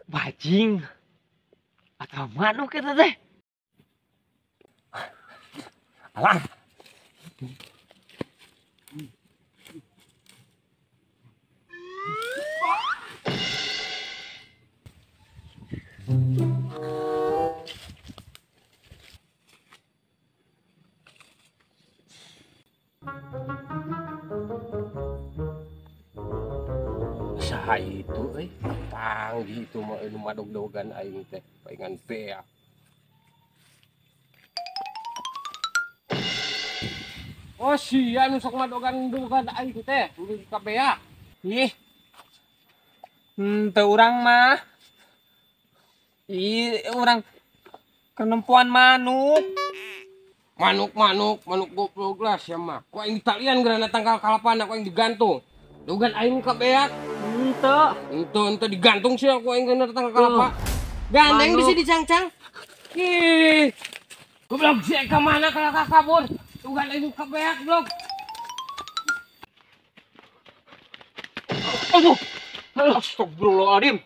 Bajing atau manuk eta teh. Alah. Saha itu euy, panggih itu mah nu madog-dogan aing teh, paingan beak. Oh sia nu sok madogan-dogan aing teh, nu ka beak. Ih. Teu urang mah. Ih, urang kenempuan manuk. Manuk manuk, manuk goblok lah sia mah. Ku aing ditalian geura tangkal kalapana ku aing digantung. Dogan aing ka beak. Henteu. Henteu henteu digantung sia ku aing geura tangkal kalapa. Gandeng bisa dicangcang. Ih. Goblok sia ka mana kalaka kabur. Dogan aing ka beak blok. Aduh. Astagfirullahaladzim.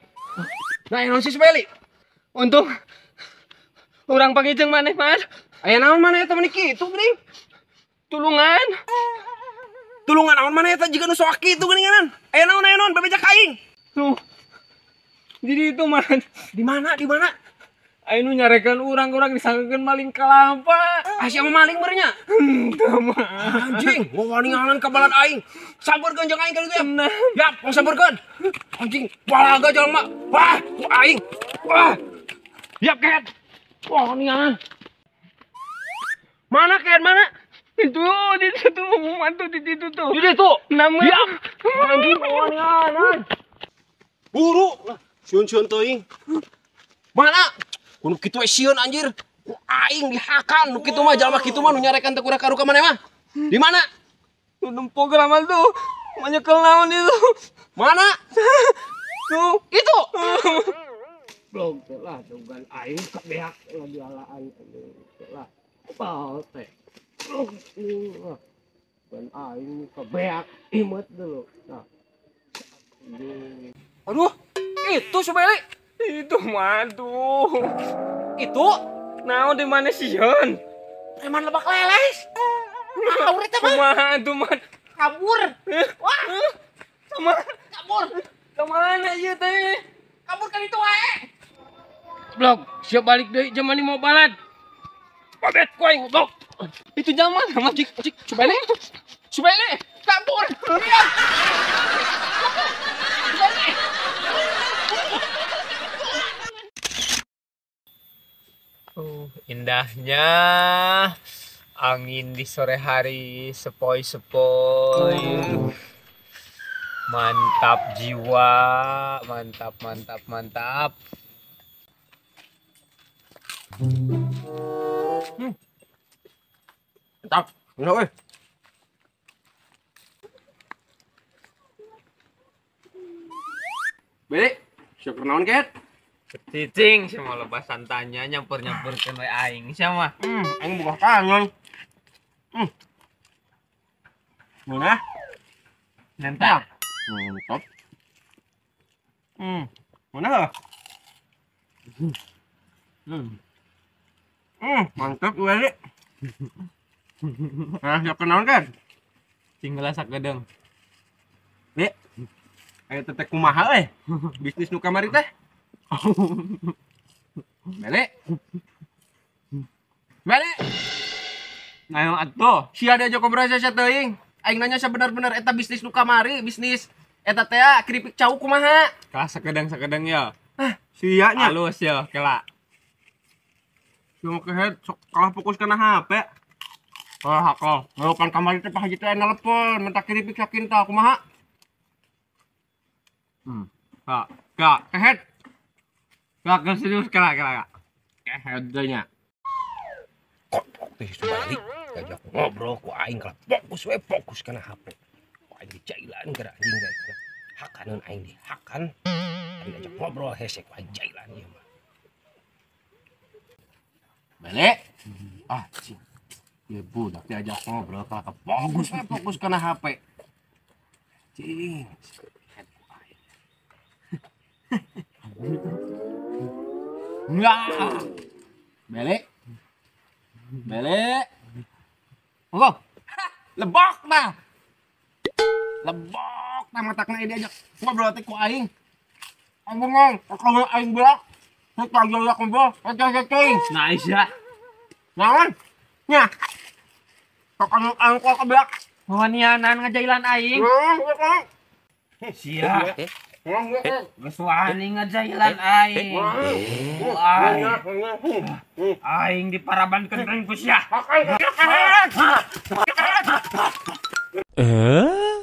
Nah, naon sih Subeli? Untung urang pangijeng maneh, Man. Aya naon maneh eta meni kitu geuning? Tulungan. Tulungan naon maneh eta jiga nu soak kitu geuninganan. Aya naon bebeja ka aing. Tuh. Jadi itu, Man. Di mana? Di mana? Aya nu nyarekeun urang-urang disangkeun maling kalapa. Ah sia mah maling meureun nya. Henteu, Man. Anjing, wawaninganan ka balad aing. Sampeurkeun jeung aing ka ditu ya. Yap, tong sampeurkeun. Anjing, balaga jelema. Wah, ku aing. Wah. Yap, ket. Wah, ningalan. Mana ket, mana? Itu, di situ mantu di situ tuh. Di situ. Nama. Yap. Anjing, wawaningalan. Buru. Sieun-sieun teuing. Mana? Kudu kitu we sieun anjir. Ku aing dihakan nu kitu mah jalma kitu mah nu nyarekan teh kurang karuka maneh mah. Di mana? Tuh nempo geramal tuh. Menyekel naon itu. Mana? Tuh, itu. Blog lah dogan aing ka beak lagi alaan lah. Apa teh? Blog dogan aing ka beak imet dulu. Nah. Aduh, itu Subeli. Itu madu. Itu naon di mana sieun? Preman lebak leles. Ngawur eta mah. Madu man. Kabur. Wah. Sama kabur. Kemana ieu teh? Kabur kan itu wae. Blog, siap balik deui zaman ini mau balad. Babet ku aing goblok. Itu zaman sama cik cik Subeli. Subeli kabur. Subeli. Indahnya angin di sore hari sepoi-sepoi. Mantap jiwa, mantap mantap mantap. Mantap, enak weh. Beli, siap naon ket? Cicing semua lepas santannya nyampur-nyampurkeun we aing sia mah. Aing buka kangen. Mana? Mantap. Mantap. Mana? Mantap we. Nah, siap kenaon kan? Tinggal sakedeng. Be. Ayo teteh kumaha euy? Bisnis nu kamari teh. Bele. Bele. Naon atuh? Sia diajak ngobrol sia teuing. Aing nanya sabenar-benar eta bisnis nu kamari, bisnis eta teh keripik cau kumaha? Kalah sakedeng-sakedeng ya. Ah, sia nya. Halus ya, kela. Sia mah kehed sok kalah fokus kana HP. Wah, hakol. Ngalupan kamari teh Pak Haji teh nelepon minta keripik sakinta kumaha? Kak, kak, kehed. Kak, serius kela kela. Kehed nya. Goblok teh Subali. Diajak ngobrol ku aing kalah fokus we fokus kana HP. Ku aing dicailan gara anjing gara. Hakaneun aing dihakan. Aing diajak ngobrol hese ku aing jailan ieu mah. Balik. Ah, cing. Ya budak diajak ngobrol kalah fokus we fokus kana HP. Cing. Enggak. Bele. Bele. Oh. Lebok nah. Lebok nah matakna diajak ngobrol teh ku aing. Ngomong, kalau aing berak, teh diajak ngobrol, teh. Nah, sia. Naon? Nya. Pokoknya aing kok kebeak. Wanianan ngajailan aing. Sia. Geus wani ngajailan aing. Aing. Aing diparabankeun aing ku sia. Eh?